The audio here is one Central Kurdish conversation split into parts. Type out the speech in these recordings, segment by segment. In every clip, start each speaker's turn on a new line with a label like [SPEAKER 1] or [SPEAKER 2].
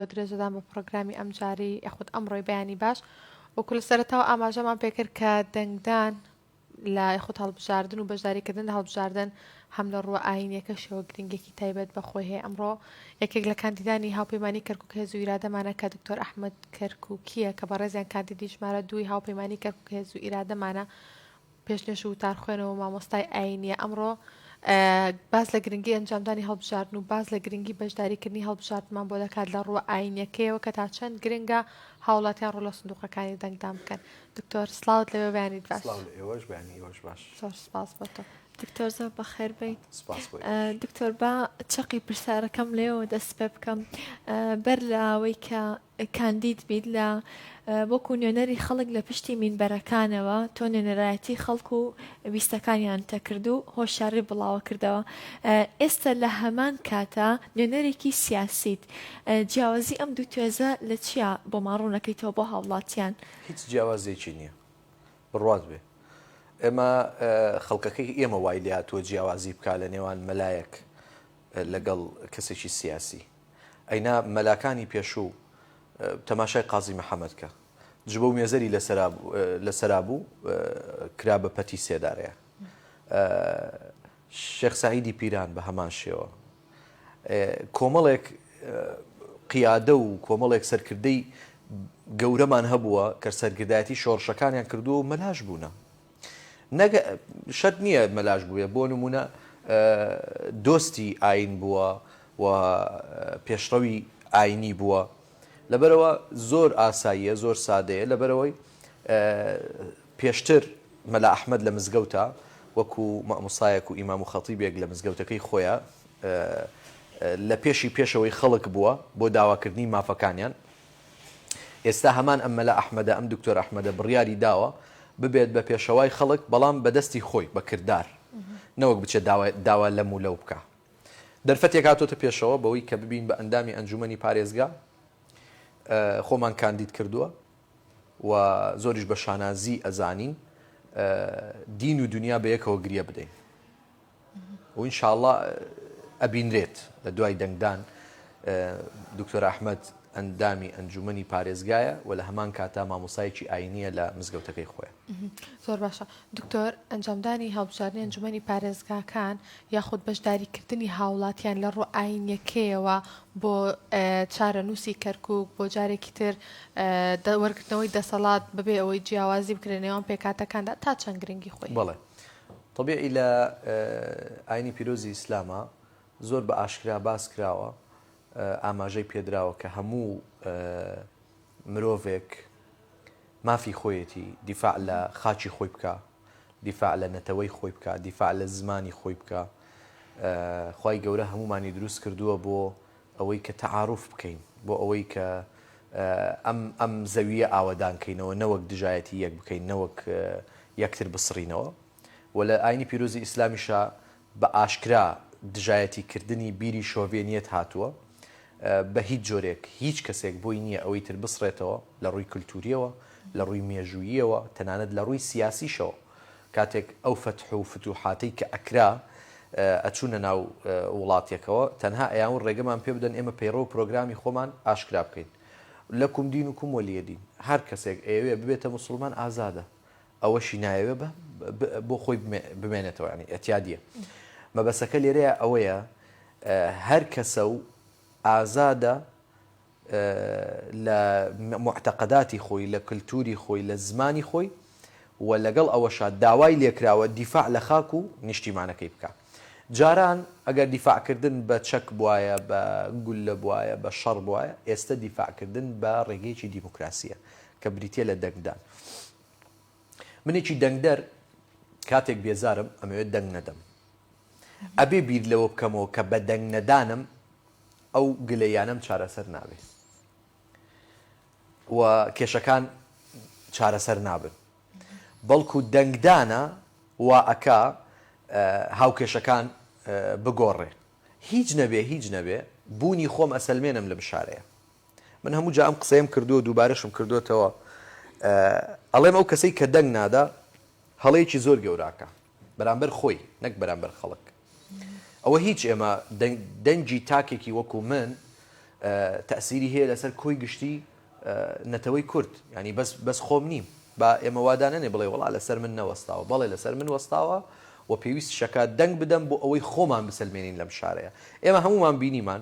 [SPEAKER 1] درێژەدان بە پڕۆگرامی ئەمجارەی یاخود ئەمڕۆی بەیانی باش وەکو لە سەرەتاوە ئاماژەمان پێکرد کە دەنگدان لە یاخود هەڵبژاردن و بەشداریکردن لە هەڵبژاردن هەم لە ڕووە ئایینیەکەشەوە گرنگێکی تایبەت بە خۆی هەیە ئەمڕۆ یەکێک لە کاندیدانی هاوپەیمانی کەرکک هێز و ئیرادەمانە کە دکتۆر ئەحمەد کەرکوکیە کە بەڕێزیان کاندیدی ژمارە دووی هاوپەیمانی کەرکک هێز و ئیرادەمانە پێشنوێژ و وتارخوێنەوە و مامۆستای ئایینییە، ئەمڕۆ باس لە گرنگی ئەنجامدانی هەڵبژاردن و باس لە گرنگی بەشداریکردنی هەڵبژاردنمان بۆ دەکات لە ڕووە ئایینیەکەیەوە کە تا چەند گرنگە هاوڵاتیان ڕوو لە سندوقەکانی دەنگدان بکەن. دکتۆر سڵاوت لەوێ بەیانیت باش.
[SPEAKER 2] سڵاو لە ئێوەش بەیانی ئێوەش باش.
[SPEAKER 1] زۆر سپاس بۆ تۆ.
[SPEAKER 3] دکتۆر زۆر بەخێر بێیت.
[SPEAKER 2] سپاس بۆ ئێوەش.
[SPEAKER 3] دکتۆر با چەقی پرسیارەکەم لێوە دەست پێ بکەم بەر لەوەی کە کاندید بیت لە وەکو نوێنەری خەڵک لە پشتی مینبەرەکانەوە تۆ نوێنەرایەتی خەڵک و ویستەکانیانتە کرد و هۆشیاری بڵاوە کردەوە ئێستا لە هەمان کاتا نوێنەرێکی سیاسیت جیاوازی ئەم دوو توێزە لە چیا بۆمان ڕوونەکەیتەوە بۆ هاوڵاتیان؟
[SPEAKER 2] هیچ جیاوازیەکی نیە بڕوات بێ ئێمە خەڵکەکەی ئێمە وای لێهاتووە جیاوازی بکا لە نێوان مەلایەک لەگەڵ کەسێکی سیاسی ئەینا مەلاکانی پێشوو تەماشای قازی محەمەد کە جبە و مێزەری لەسەرا بوو کرا بە پەتی سێدارەیە شێخ سعیدی پیران بە هەمان شێوە کۆمەڵێک قیادە و کۆمەڵێک سەرکردەی گەورەمان هەبووە کە سەرکردایەتی شۆڕشەکانیان کردووە و مەلاش بوونە نەک شەرت نییە مەلاش بووێ بۆ نموونە دۆستی ئاین بووە و پێشڕەوی ئاینی بووە لەبەرەوە زۆر ئاساییە زۆر سادەیە لەبەرەوەی پێشتر مەلا ئەحمەد لە مزگەوتە وەکو مامۆستایەک و ئیمام و خەتیبێک لە مزگەوتەکەی خۆیان لە پێشی پێشەوەی خەڵک بووە بۆ داواکردنی مافەکانیان ئێستا هەمان ئەم مەلا ئەحمەدە، ئەم دکتۆر ئەحمەدە بڕیاری داوە ببێت بە پێشەوای خەڵک، بەڵام بە دەستی خۆی، بە کردار، نەوەک بچێت داوا لەم و لەو بکا. دەرفەتێک هاتۆتە پێشەوە بەوەی کە ببین بە ئەندامی ئەنجوومەنی پارێزگا، خۆمان کاندید کردووە و زۆریش بە شانازی ئەزانین دین و دونیا بەیەکەوە گریە بدەین. و ان شاءاللە ئەبینرێت لە دوای دەنگدان دکتۆر ئەحمەد ئەندامی ئەنجومەنی پارێزگایە و لە هەمان کاتا مامۆستایەکی ئاینیە لە مزگەوتەکەی خۆیان.
[SPEAKER 1] زۆر باشە دکتۆر ئەنجامدانی هەڵبژاردنی ئەنجومەنی پارێزگاکان یاخود بەشداریکردنی هاوڵاتیان لە ڕووە ئاینیەکەیەوە بۆ چارەنووسی کەرکوک بۆ جارێکی تر وەرگرتنەوەی دەسەڵات بەبێ ئەوەی جیاوازی بکرێت نێوان پێکهاتەکاندا تا چەند گرنگی خۆی هەیە؟
[SPEAKER 2] بەڵێ تەبیعی لە ئاینی پیرۆزی ئیسلاما زۆر بە ئاشکرا باس کراوە ئاماژەی پێدراوە کە هەموو مرۆڤێک مافی خۆیەتی دیفاع لە خاکی خۆی بکا دیفاع لە نەتەوەی خۆی بکا دیفاع لە زمانی خۆی بکا خوای گەورە هەمومانی دروست کردووە بۆ ئەوەی کە تەعاروف بکەین بۆ ئەوەی کە ئەم ئەم زەوییە ئاوەدان کەینەوە نەوەک دژایەتی یەک بکەین نەوەک یەکتر بسڕینەوە و لە ئاینی پیرۆزی ئیسلامیشا بە ئاشکرا دژایەتی کردنی بیری شۆڤێنیەت هاتووە بە هیچ جۆرێک هیچ کەسێک بۆی نییە ئەوەی تر بسڕێتەوە لە ڕووی کلتوریەوە لە ڕووی مێژووییەوە تەنانەت لە ڕووی سیاسیشەوە کاتێک ئەو فەتح و فتوحاتەی کە ئەکرا ئەچوونە ناو وڵاتێکەوە تەنها ئەیانوت ڕێگەمان پێ بدەن ئێمە پەیڕەو و پرۆگرامی خۆمان ئاشکرا بکەین لەکم دینکم وەلیە دین هەر کەسێک ئەیەوێ ببێتە موسڵمان ئازادە ئەوەشی نایەوێ بە بۆ خۆی بمێنێتەوە یانی ئیعتیادیە مەبەسەکە لێرەیە ئەوەیە هەر کەسە و ئازادە لە موعتەقەداتی خۆی، لە کلتوری خۆی، لە زمانی خۆی و لەگەڵ ئەوەشا داوای لێکراوە دیفاع لە خاک و نیشتیمانەکەی بکا. جاران ئەگەر دیفاع کردن بە چەک بوایە، بە گوللە بوایە، بە شەڕ بوایە، ئێستە دیفاع کردن بە ڕێگەیەکی دیموکراسییە کە بریتییە لە دەنگدان. منێکی دەنگدەر کاتێک بێزارم ئەمەوێت دەنگ نەدەم. ئەبێ بیر لەوە بکەمەوە کە بە دەنگ نەدانم ئەو گلەییانەم چارەسەر نابێ و کێشەکان چارەسەر نابن بەڵکو دەنگدانە وا ئەکا هاوکێشەکان بگۆڕێ هیچ نەبێ هیچ نەبێ بوونی خۆم ئەسەلمێنم لەم شارەیە من هەموو جا ئەم قسەیەم کردووە دووبارەشم کردوێتەوە ئەڵێم ئەو کەسەی کە دەنگ نادا هەڵەیەکی زۆر گەوراکە بەرامبەر خۆی نەک بەرامبەر خەڵک. ئەوە هیچ ئێمە دەنگی تاکێکی وەکو من تەئسیری هەیە لەسەر کۆی گشتی نەتەوەی کورد یانی بەس بەس خۆم نیم با ئێمە وا دانەنێ بڵێ وەڵا لەسەر من نەوەستاوە بەڵێ لەسەر من وەستاوە و پێویست شەکات دەنگ بدەم بۆ ئەوەی خۆمان بسەلمێنین لەم شارەیە ئێمە هەمومان بینیمان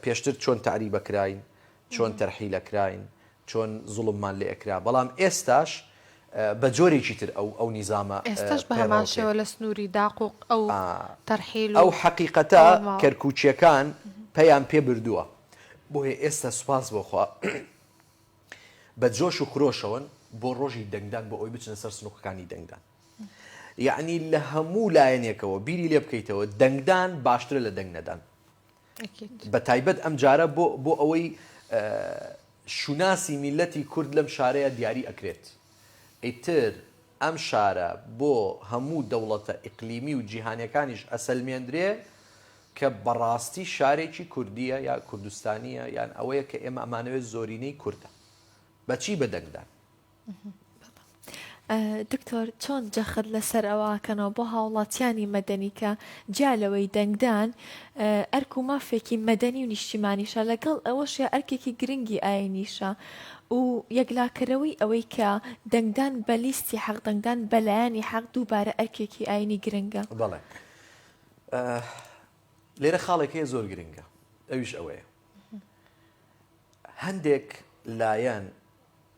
[SPEAKER 2] پێشتر چۆن تەعریبە کراین چۆن تەرحیلە کراین چۆن زوڵممان لێ ئەکرا بەڵام ئێستاش بە جۆرێکی تر ئەو ئەو نیزامە
[SPEAKER 1] ئێستاش بە هەمان شێوە لە سنووری داقوق ئەو تەرحیل و
[SPEAKER 2] ئەو حەقیقەتە کەرکووکییەکان پەیان پێ بردووە بۆیە ئێستا سوپاس بۆ خوا بە جۆش و خرۆشەوەن بۆ ڕۆژی دەنگدان بۆ ئەوەی بچنە سەر سنووقەکانی دەنگدان یەعنی لە هەموو لایەنێکەوە بیری لێ بکەیتەوە دەنگدان باشترە لە دەنگ نەدان بە تایبەت ئەم جارە بۆ بۆ ئەوەی شوناسی میللەتی کورد لەم شارەیا دیاری ئەکرێت. ئیتر ئەم شارە بۆ هەموو دەوڵەتە ئیقلیمی و جیهانیەکانیش ئەسەلمێندرێ کە بەڕاستی شارێکی کوردیە یا کوردستانیە یان ئەوەیە کە ئێمە ئەمانەوێت زۆرینەی کوردە. بە چی بە دەنگدان؟
[SPEAKER 3] دکتۆر چۆن جەخت لەسەر ئەوە ئەکەنەوە بۆ هاوڵاتیانی مەدەنی کە جیا لەوەی دەنگدان ئەرک و مافێکی مەدەنی و نیشتیمانیشە لەگەڵ ئەوەشیا ئەرکێکی گرنگی ئاینیشە و یەکلاکەرەوەی ئەوەی کە دەنگدان بە لیستی حەق دەنگدان بە لایەنی حەق دووبارە ئەرکێکی ئاینی گرنگە.
[SPEAKER 2] بەڵێ لێرە خاڵێک هەیە زۆر گرنگە ئەویش ئەوەیە هەندێک لایەن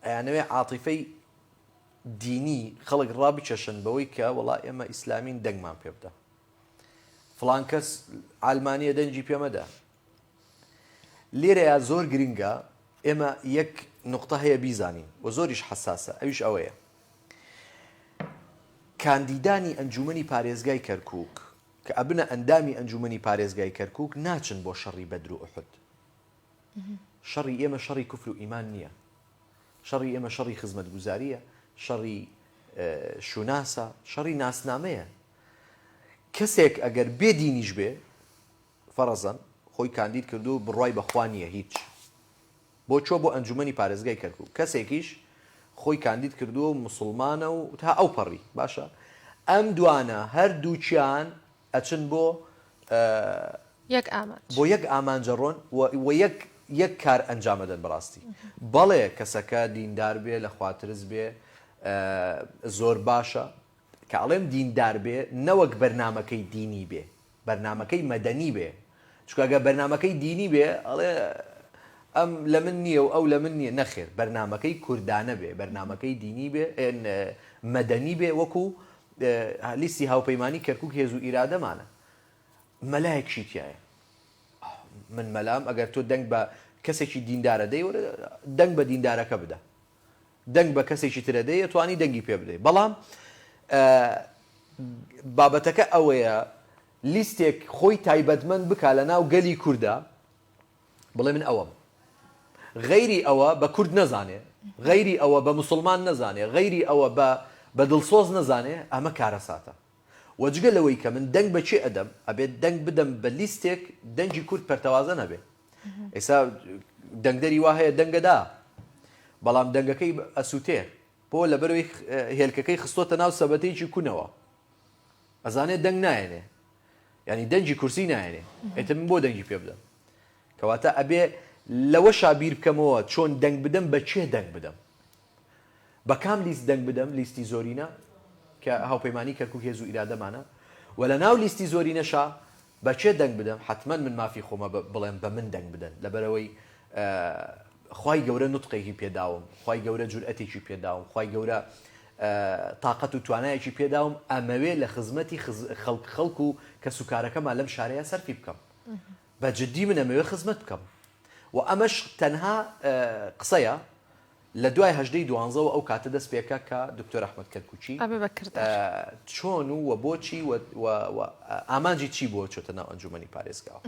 [SPEAKER 2] ئەیانەوێ عاتیفەی دینی خەڵک ڕابکێشن بەوەی کە وەڵا ئێمە ئیسلامین دەنگمان پێ بدە فڵان کەس عالمانیە دەنگی پێ مەدە لێرەیە زۆر گرنگە ئێمە یەک نقطە هەیە بیزانین و زۆریش حساسە ئەویش ئەوەیە کاندیدانی ئەنجومەنی پارێزگای کەرکک کە ئەبنە ئەندامی ئەنجومەنی پارێزگای کەرکک ناچن بۆ شەڕی بەدر و ئوحد شەڕی ئێمە شەڕی کوفر و ئیمان نییە. شەڕی ئێمە شەڕی خزمەتگوزارییە، شەڕی شوناسە، شەڕی ناسنامەیە. کەسێک ئەگەر بێ دینیش بێ، فەڕەزەن خۆی کاندید کردو و بڕوای بە خوا نییە هیچ. بۆ چووە بۆ ئەنجومەنی پارێزگای کەرکوک. کەسێکیش خۆی کاندید کردووە و موسڵمانە و تا ئەو پەڕی. باشە ئەم دوانە هەردووکیان ئەچن بۆ
[SPEAKER 1] یەک ئامانج.
[SPEAKER 2] بۆ یەک ئامانج ئەڕۆن و و یەک یەک کار ئەنجام ئەدەن بەڕاستی بەڵێ کەسەکە دیندار بێ لە خواترس بێ زۆر باشە کە ئەڵێم دیندار بێ نەوەک بەرنامەکەی دینی بێ بەرنامەکەی مەدەنی بێ چونکە گەر بەرنامەکەی دینی بێ ئەڵێ ئەم لە من نییە و ئەو لە من نییە نەخێر بەرنامەکەی کوردانە بێ بەرنامەکەی دینی بێ مەدەنی بێ وەکو لیستی هاوپەیمانی کەرکوک هێز و ئیرادەمانە مەلایەکشی تایە من مەلام ئەگەر تۆ دەنگ بە کەسێکی دیندارە دەی وەرە دەنگ بە دیندارەکە بدە دەنگ بە کەسێکی ترە دەی ئەتوانی دەنگی پێ بدەی بەڵام بابەتەکە ئەوەیە لیستێک خۆی تایبەتمەند بکا لە ناو گەلی کوردا بڵێ من ئەوەم غەیری ئەوە بە کورد نەزانێ غەیری ئەوە بە مسلمان نەزانێ غەیری ئەوە بە بە دڵسۆز نەزانێ ئەمە کارەساتە وە جگە لەوەی کە من دەنگ بە کێ ئەدەم ئەبێت دەنگ بدەم بە لیستێک دەنگی کورد پەرتەوازە نەبێ ئێستا دەنگدەری وا هەیە دەنگەدا بەڵام دەنگەکەی ئەسووتێ بۆ لەبەرەوەی هێلکەکەی خستۆتە ناو سەبەتەیەکی کونەوە ئەزانێ دەنگ نایەنێ یانی دەنگی کورسی نایەنێ ئیتر من بۆ دەنگی پێ بدەم کەواتە ئەبێ لەوەشا بیر بکەمەوە چۆن دەنگ بدەم بە کێ دەنگ بدەم بە کام لیست دەنگ بدەم لیستی زۆرینە کە هاوپەیمانی کەرکوک هێز و ئیرادەمانە و لە ناو لیستی زۆرینەشا بە کێ دەنگ بدەم حەتمەن من مافی خۆمە بڵێم بە من دەنگ بدەن لەبەرئەوەی خوای گەورە نوتقێکی پێداوم خوای گەورە جورئەتێکی پێداوم خوای گەورە تاقەت و توانایەکی پێداوم ئەمەوێ لە خزمەتی خەڵک خەڵک و کەسوکارەکەما لەم شارەیە سەرفی بکەم بە جدی من ئەمەوێ خزمەت بکەم و ئەمەش تەنها قسەیە لە دوای 18 ی دوانزەوە ئەو کاتە دەست پێکا کە دکتۆر ئەحمەد کەرکوکی
[SPEAKER 1] ئەبێ بە کردار.
[SPEAKER 2] چۆن و وە بۆچی و و و ئامانجی چی بووە چۆتە ناو ئەنجومەنی پارێزگاوە؟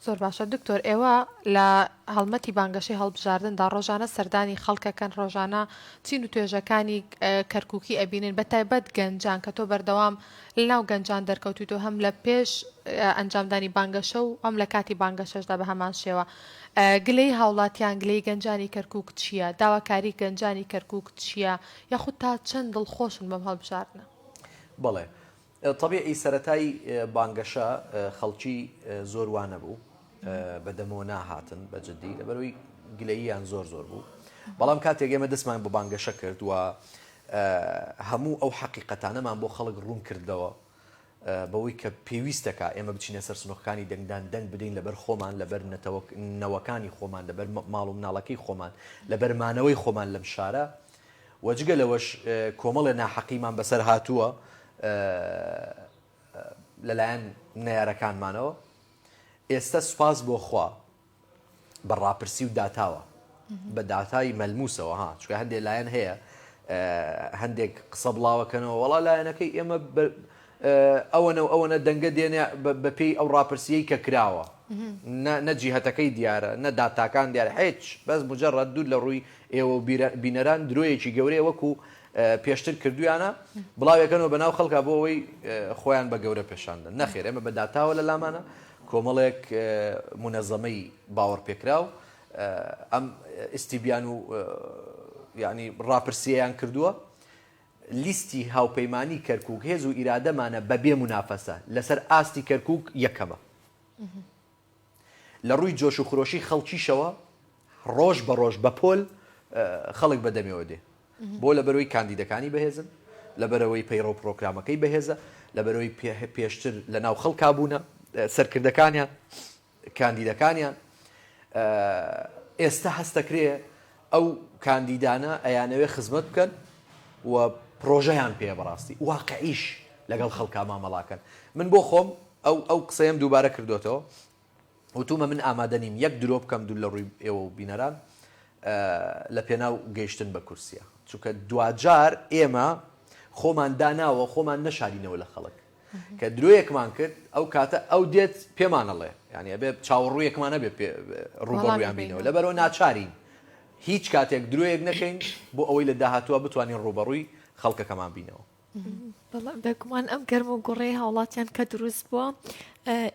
[SPEAKER 1] زۆر باشە دکتۆر ئێوە لە هەڵمەتی بانگەشەی هەڵبژاردندا ڕۆژانە سەردانی خەڵک ئەکەن ڕۆژانە چین و توێژەکانی کەرکوکی ئەبینن بە تایبەت گەنجان کە تۆ بەردەوام لە ناو گەنجان دەرکەوتویتەوە هەم لە پێش ئەنجامدانی بانگەشە و هەم لە کاتی بانگەشەشدا بە هەمان شێوە گلەیی هاوڵاتیان، گلەیی گەنجانی کەرکوک چییە؟ داواکاری گەنجانی کەرکوک چییە؟ یاخود تا چەند دڵخۆشن بەم هەڵبژاردنە؟
[SPEAKER 2] بەڵێ تەبیعی سەرەتای بانگەشە خەڵکی زۆر وا نەبوو. بەدەمەوە ناهاتن بە جدی لەبەرەوەی گلەییان زۆر زۆر بوو بەڵام کاتێک ئێمە دەستمان بۆ بانگەشە کرد و هەموو ئەو حەقیقەتانەمان بۆ خەڵک ڕوون کردەوە بەوەی کە پێویستەکە ئێمە بچینە سەر سنوقەکانی دەنگدان دەنگ بدەین لەبەر خۆمان لەبەر نەتەوە نەوەکانی خۆمان لەبەر ماڵ و مناڵەکەی خۆمان لەبەر مانەوەی خۆمان لەم شارە و جگە لەوەش کۆمەڵێ ناحەقیمان بەسەر هاتووە لەلایەن نەیارەکانمانەوە ئێستا سوپاس بۆ خوا بە ڕاپرسی و داتاوە بە داتای مەلموسەوە ها چونکە هەندێک لایەن هەیە هەندێک قسە بڵاوەکەنەوە وەڵا لایەنەکەی ئێمە ئەوەنە و ئەوەنە دەنگە دێنێ بەپێی ئەو ڕاپرسیەی کە کراوە نە جیهەتەکەی دیارە نە داتاکان دیارە هیچ بەس مجرد دوور لە ڕووی ئێوە و بینەران درۆیەکی گەورەیە وەکو پێشتر کردویانە بڵاوێکەنەوە بەناو خەڵکا بۆ ئەوەی خۆیان بە گەورە پێشاندن نەخێر ئێمە بە داتاوە لە لامانە کۆمەڵێک مونەزەمەی باوەڕپێکراو ئەم ئیستیبیان و یانی ڕاپرسییەیان کردووە. لیستی هاوپەیمانی کەرکوک هێز و ئیرادەمانە بەبێ مونافەسە لەسەر ئاستی کەرکوک یەکەمە. لە ڕووی جۆش و خرۆشی خەڵکیشەوە ڕۆژ بە ڕۆژ بە پۆل خەڵک بە دەمێوە دێ. بۆ لەبەرئەوەی کاندیدەکانی بەهێزن، لەبەرئەوەی پەیڕەو پڕۆگرامەکەی بەهێزە، لەبەرئەوەی پێشتر لەناو خەڵکا بوونە، سەرکردەکانیان، کاندیدەکانیان. ئێستا هەست دەکرێ ئەو کاندیدانە ئەیانەوێ خزمەت بکەن و پڕۆژەیان پێیە بەڕاستی واقعیش لەگەڵ خەڵکا مامەڵاکەن. من بۆ خۆم ئەو ئەو قسەیەم دووبارە کردۆتەوە وتومە من ئامادە نیم یەک درۆ بکەم دوور لە ڕووی ئێوە و بینەران لە پێناو گەیشتن بە کورسیە چونکە دواجار ئێمە خۆمان داناوە خۆمان نەشارینەوە لە خەڵک کە درۆیەکمان کرد ئەو کاتە ئەو دێت پێمان ئەڵێ یعنی ئەبێ چاوەڕوویەکمان هەبێ پێ ڕووبەڕوویان بینەوە لەبەرەوە ناچارین هیچ کاتێک درۆیەک نەکەین بۆ ئەوەی لە داهاتووە بتوانین ڕووبەڕووی خەڵکەکەمان بینەوە.
[SPEAKER 3] بەڵێ بێگومان ئەم گەرم و گوڕەی هاوڵاتیان کە دروست بووە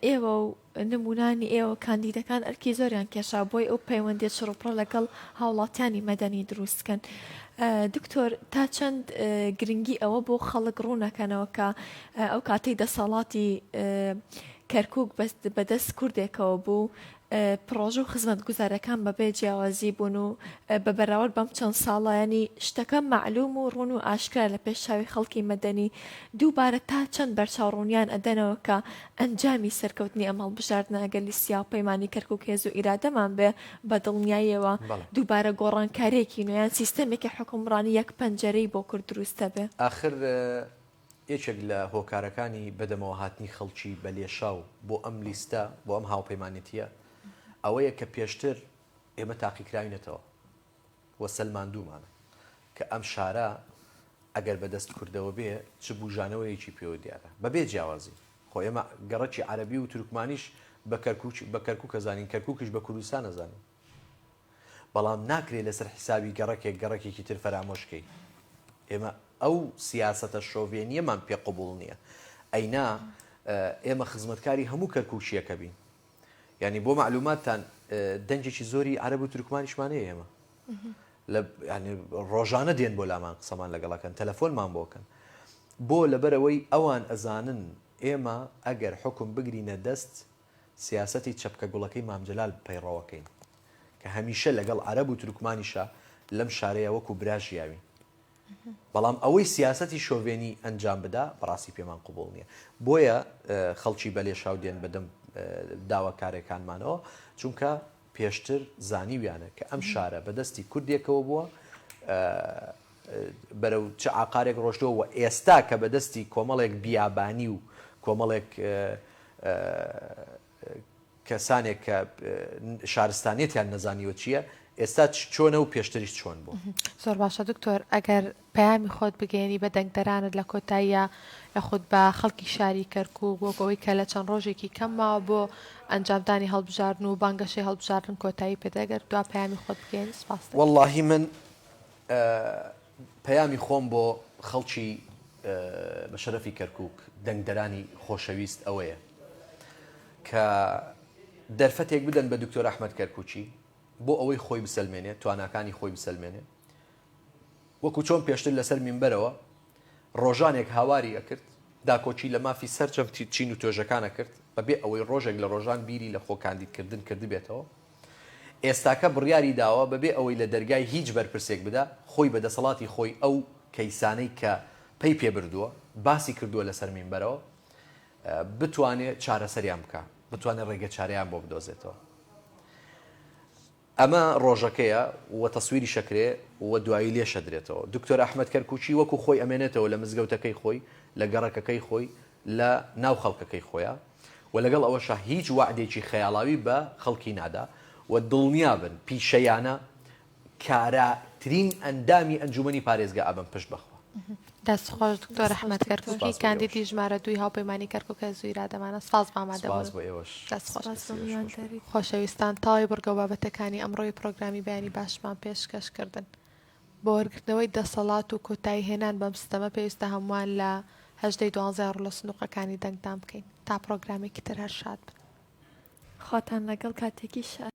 [SPEAKER 3] ئێوە و نمونانی ئێوە کاندیدەکان ئەرکی زۆریان کێشا بۆی ئەو پەیوەندیە چڕوپڕە لەگەڵ هاوڵاتیانی مەدەنی دروست کەن دکتۆر تا چەند گرنگی ئەوە بۆ خەڵک ڕوونەکەنەوە کە ئەو کاتەی دەسەڵاتی کەرکک بەدەست کوردێکەوە بوو پڕۆژە و خزمەتگوزاریەکان بەبێ جیاوازی بوون و بە بەراورد بەم چەند ساڵە یانی شتەکە مەعلوم و ڕوون و ئاشکرا لە پێش چاوی خەڵکی مەدەنی دووبارە تا چەند بەرچاوڕوونیان ئەدەنەوە کە ئەنجامی سەرکەوتنی ئەم هەڵبژاردنە ئەگەر لیستی هاوپەیمانی کەرکوک هێز و ئیرادەمان بێ بە دڵنیاییەوە دووبارە گۆڕانکاریەکی نوێ یان سیستەمێکی حوکمڕانی یەک پەنجەرەی بۆ کورد دروست دەبێ.
[SPEAKER 2] ئاخر یەکێک لە هۆکارەکانی بەدەمەوەهاتنی خەڵکی بە لێشاو بۆ ئەم لیستە، بۆ ئەم هاوپەیمانێتییە ئەوەیە کە پێشتر ئێمە تاقیکراوینەتەوە و سەلماندوومانە کە ئەم شارە ئەگەر بە دەست کوردەوە بێ چ بووژانەوەیەکی پێوە دیارە بەبێ جیاوازی. خۆ ئێمە گەڕەکی عەرەبی و تورکمانیش بە کەرکووک بە کەرکووک ئەزانین، کەرکووکیش بە کوردستان ئەزانین. بەڵام ناکرێ لەسەر حیسابی گەڕەکێک گەڕەکێکی تر فەرامۆش کەی. ئێمە ئەو سیاسەتە شۆڤێنییەمان پێ قبوڵ نییە. ئەینا ئێمە خزمەتکاری هەموو کەرکووکییەکە بین. یانی بۆ مەعلوماتتان دەنگێکی زۆری عەرەب و تورکمانیشمان هەیە ئێمە. لە یانی ڕۆژانە دێن بۆ لامان قسەمان لەگەڵ ئەکەن، تەلەفۆنمان بۆ ئەکەن. بۆ لەبەرئەوەی ئەوان ئەزانن ئێمە ئەگەر حوکم بگرینە دەست سیاسەتی چەپکە گوڵەکەی مام جەلال پەیڕەوەکەین کە هەمیشە لەگەڵ عەرەب و تورکمانیشا لەم شارەیا وەکو برا ژیاوین بەڵام ئەوەی سیاسەتی شۆڤێنی ئەنجام بدا بەڕاستی پێمان قبوڵ نییە بۆیە خەڵکی بەلێشاو دێن بەدەم داواکارەکانمانەوە چونکە پێشتر زانیویانە کە ئەم شارە بەدەستی کوردێکەوە بووە بەرەو چ عقارێک ڕۆشتووە و ئێستا کە بەدەستی کۆمەڵێک بیابانی و کۆمەڵێک کەسانێک کە شارستانیەتیان نەزانیوە چییە، ئێستا چۆنە و پێشتریش چۆن بوو.
[SPEAKER 1] زۆر باشە دکتۆر ئەگەر پەیامی خۆت بگەیەنی بە دەنگدەرانت لە کۆتاییا یاخود بە خەڵکی شاری کەرکوک وەک ئەوەی کە لە چەند ڕۆژێکی کەم ماوە بۆ ئەنجامدانی هەڵبژاردن و بانگەشەی هەڵبژاردن کۆتایی پێدێ ئەگەر دوا پەیامی خۆت بگەیەنی سپاست دەکەم.
[SPEAKER 2] وەڵاهی من پەیامی خۆم بۆ خەڵکی بە شەرەفی کەرکوک، دەنگدەرانی خۆشەویست ئەوەیە کە دەرفەتێک بدەن بە دکتۆر ئەحمەد کەرکوکی بۆ ئەوەی خۆی بسەلمێنێ، تواناکانی خۆی بسەلمێنێ. وەکو چۆن پێشتر لەسەر مینبەرەوە ڕۆژانێک هاواری ئەکرد، داکۆکی لە مافی سەرجەم چین و توێژەکان ئەکرد. بەبێ ئەوەی ڕۆژێک لە ڕۆژان بیری لە خۆ کاندیدکردن کردبێتەوە، ئێستاکە بڕیاری داوە بەبێ ئەوەی لە دەرگای هیچ بەرپرسێک بدا، خۆی بە دەسەڵاتی خۆی ئەو کەیسانەی کە پەی پێ بردووە، باسی کردووە لەسەر مینبەرەوە، بتوانێ چارەسەریان بکا، بتوانێ ڕێگەچارەیان بۆ بدۆزێتەوە. ئەمە ڕۆژەکەیە و تەسویریش ئەکرێ و دوایی لێش ئەدرێتەوە. دکتۆر ئەحمەد کەرکوکی وەکو خۆی ئەمێنێتەوە لە مزگەوتەکەی خۆی، لە گەڕەکەکەی خۆی، لە ناو خەڵکەکەی خۆیا و لەگەڵ ئەوەشا هیچ وەعدێکی خەیاڵاوی بە خەڵکی نادا و دڵنیابن پیشەیانە کاراترین ئەندامی ئەنجومەنی پارێزگا ئەبم پشت بەخوا.
[SPEAKER 1] دەست خۆش دکتۆر
[SPEAKER 3] دەست خۆش
[SPEAKER 1] ئەحمەد
[SPEAKER 3] دکتۆر.
[SPEAKER 1] کەرکوکی
[SPEAKER 2] سپاس بۆ ئێوەش.
[SPEAKER 1] کاندیدی ژمارە دووی هاوپەیمانی کەرکوک هێزو ئیرادەمانە سپاس بۆ
[SPEAKER 2] سپاس
[SPEAKER 1] ئامادەبوونت
[SPEAKER 2] بۆ ئێوەش.
[SPEAKER 1] دەست خۆش.
[SPEAKER 3] سپاس بۆ
[SPEAKER 2] دەستی ئێوەش خۆش بێت.
[SPEAKER 3] میوانداریت.
[SPEAKER 1] خۆشەویستان تەواوی بڕگەو بابەتەکانی ئەمڕۆی پڕۆگرامی بەیانی باشمان پێشکەش کردن. بۆ وەرگرتنەوەی دەسەڵات و کۆتایی هێنان بەم ستەمە پێویستە هەمووان لە 18 ی دوانزە ڕوو لە سندوقەکانی دەنگدان بکەین. تا پڕۆگرامێکی تر هەر شاد بن.
[SPEAKER 3] خواتان لەگەڵ کاتێکی شاد.